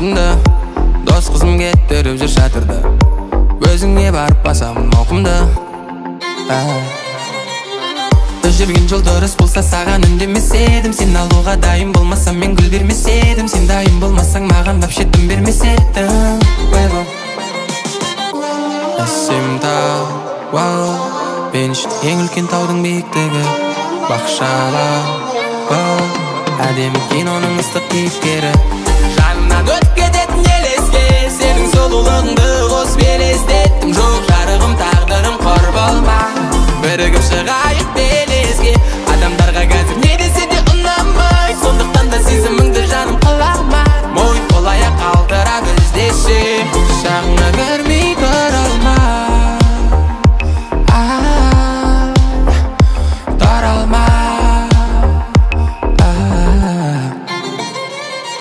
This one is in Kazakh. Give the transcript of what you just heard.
атымды. Дос қызым кеттіріп жүр шатырды. Өзіңе барып басамын ауқымды. Жүрген жол дұрыс болса саған үндемес едім. Сен алуға дайын болмасам мен гүл бермес едім. Сен дайын болмасаң маған вообще дым бермес едім. Әсем тау, вау, мен үшін ең үлкен таудың биіктігі. Бақшалау, вау, әдемі киноның ыстық кейіпкері. Жанымнан өтіп кететін елеске, сенің сұлулығыңды қосып елестеттім. Жоқ жарығым, тағдырым құр болма, бірігіп шығайық белеске. Адамдарға қазір не десе де ұнамай, сондықтан да сезіміңді жаным қалама. Мойын қол аяқ қалтырап іздеші, құшағыңа кіріп